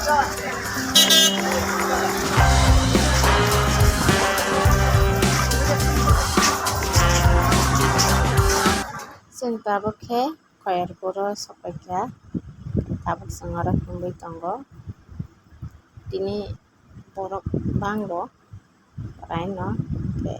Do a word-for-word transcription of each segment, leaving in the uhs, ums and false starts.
Chwng tabuk khe Khairpuro sokphaikha, tabuk chwng oro thwngwi tongo. Tini borok bango, raino khe.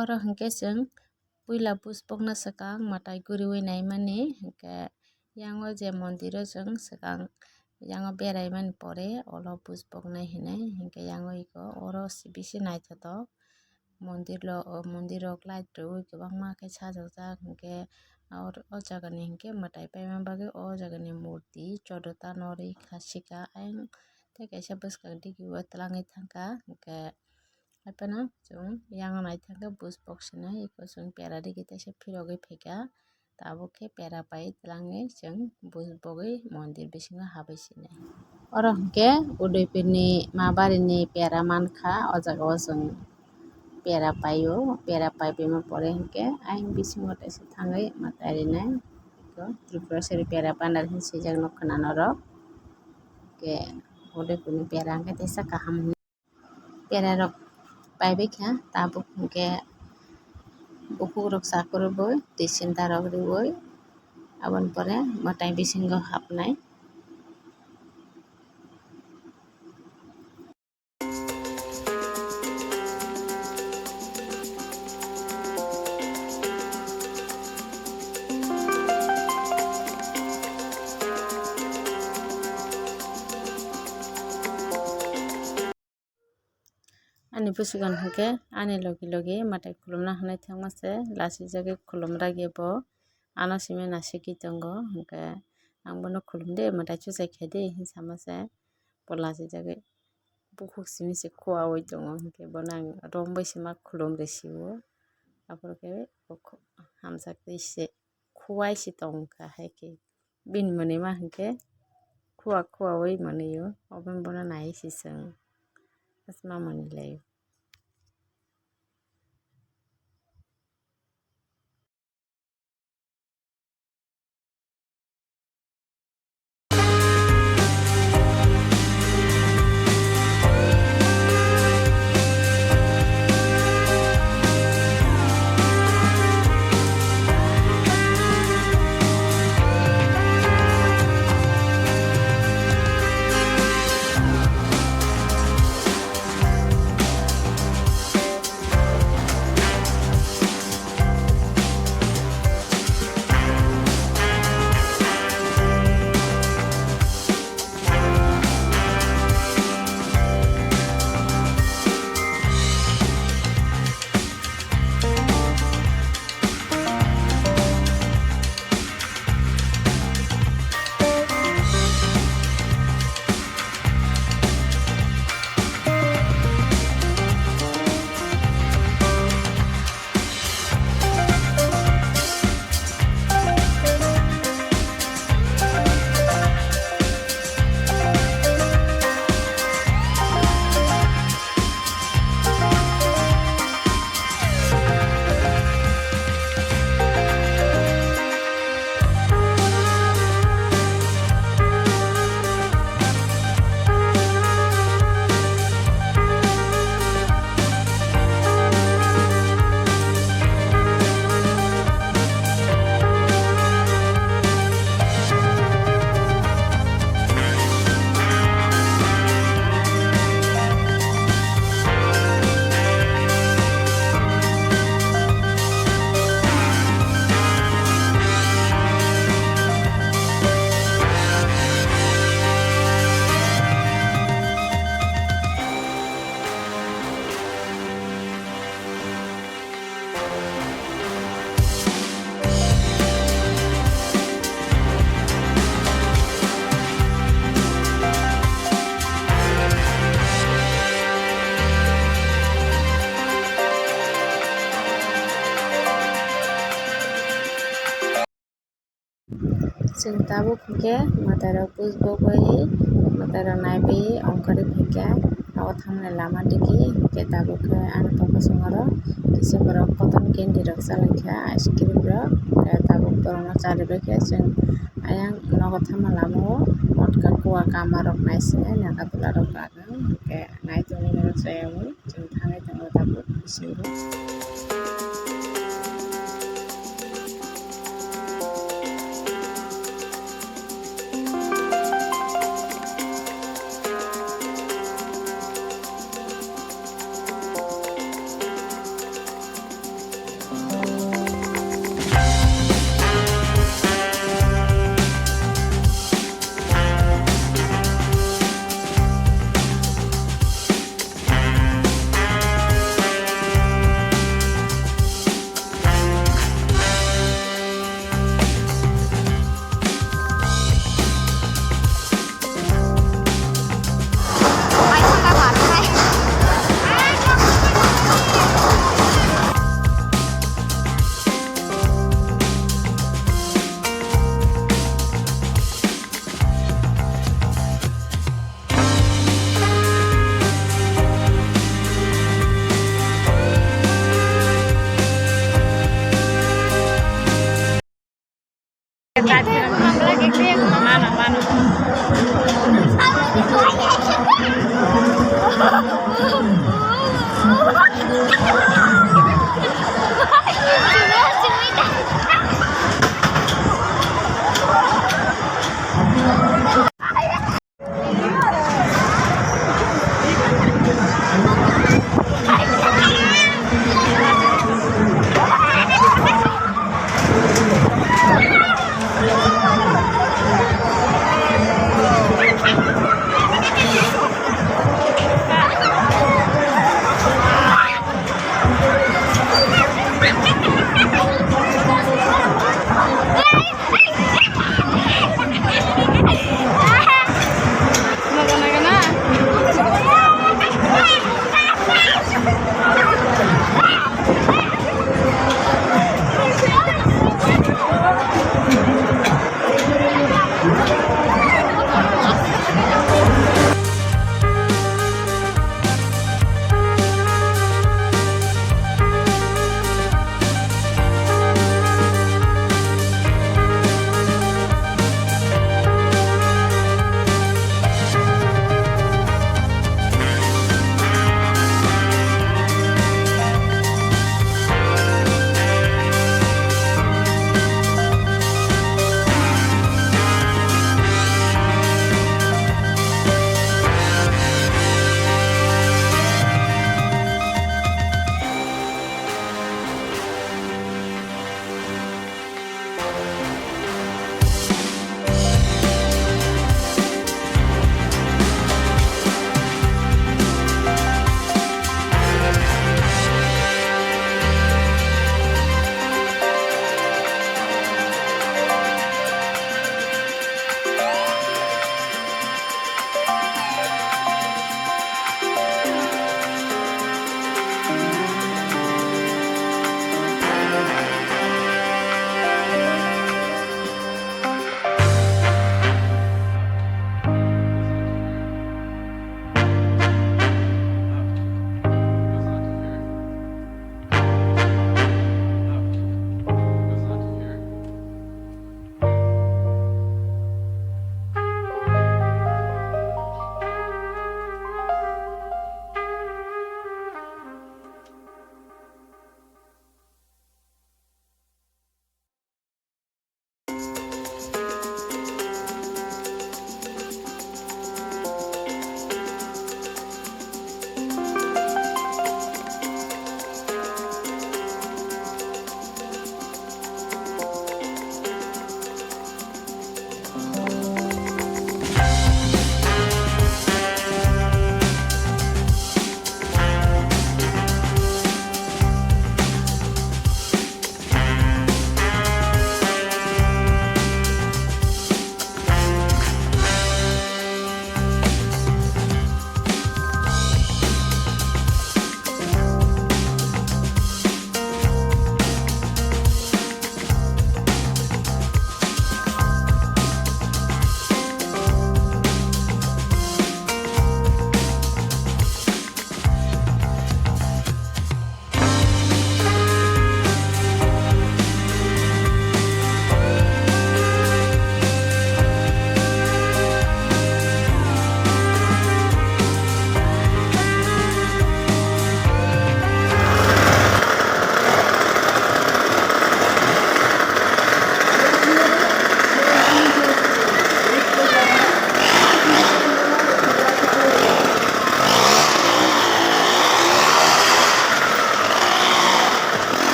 Oro hwnkhe chwng puila buj pokna swkang mwtai guriui naimani, hwnkhe yango je mondiro chwng swkang yango beraimani pore olo buj poknai hinui, hwnkhe yango iko oro bisi naithotok mondir lo, o mondirok light rwui kwbangma khe sajokjak, hwnkhe o jagani hwnkhe mwtai paima bagwi o jagani murti chodota norwi khasika ayang tei kaisa bwskang digi o twlangwi thangkha, hwnkhe. Haiphano chwng yango naithangkhe buj pok sinai, eko chwng pera digi teisa phirogwi phaikha. Tabuk khe pera pai twlangwi chwng buj bogwi mondir bisingo habwi sinai. Oro hwnkhe Udaipurni ma barini pera mankha, o jagao chwng pera paio. Pera paipaima pore hwnkhe ayang bisingo teisa thangwi mwtai rinai. Eko Tripurasari pera panel hinwi swijak nukha na norok. Hwnkhe Udaipurni pera hwnkhe teisa kaham hinwi. Pera rok paibai kha, tabuk hwnkhe bukhuk rok chakurubui, twi sinda rok riui, aboni pore mwtai bisingo hapnai. Ani bwswkang hwnkhe ani logi logi mwtai khulumna hwnwi thangma se lasijagwi khulumragwi bo ano simi naisiki tongo, hwnkhe ang bono khulumdi mwtai chuchai khaidi hinwi sama se bo lasijagwi bukhuk simi se khua oi tongo, hwnkhe bono ang romwi sima khulumri sio, aphuru khe hamjak twi se. Khuwai se tong kha, hai khe bini mwnwi ma hwn khe khuwa khuwa wi mwnwi o, obo bono nai se chwng asma mwnwi lai o. Chwng tabuk hinkhe mwtairok bujbogwi, mwtairok naiwi ongkhorwi phaikha. Nogo thangnani lama digi hinkhe tabuk khe ani tongkosong oro kisa borok cotton candy rok chalaikha, ice cream rok. Hinkhe tabuk borokno charibaikhe chwng ayang nogo thangma lamao motka kua kamarok naisinai Naga tola rok. Hinkhe nai tongwi mano chayao, chwng thangwi tongo tabuk bisingo. Mano, mano.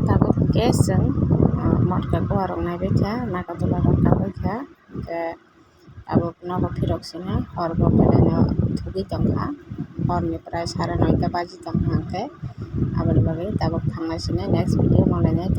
Tabuk khe chwng, ah, Matka Kuarok naibaikha, Nagadula rok kabaikha, hwnkhe tabuk nogo phirok sini hor bo belai no thugwi tongkha, horni prai sare noita baji tongkha, hwnkhe aboni bagwi tabuk thangnai sini next video malainai.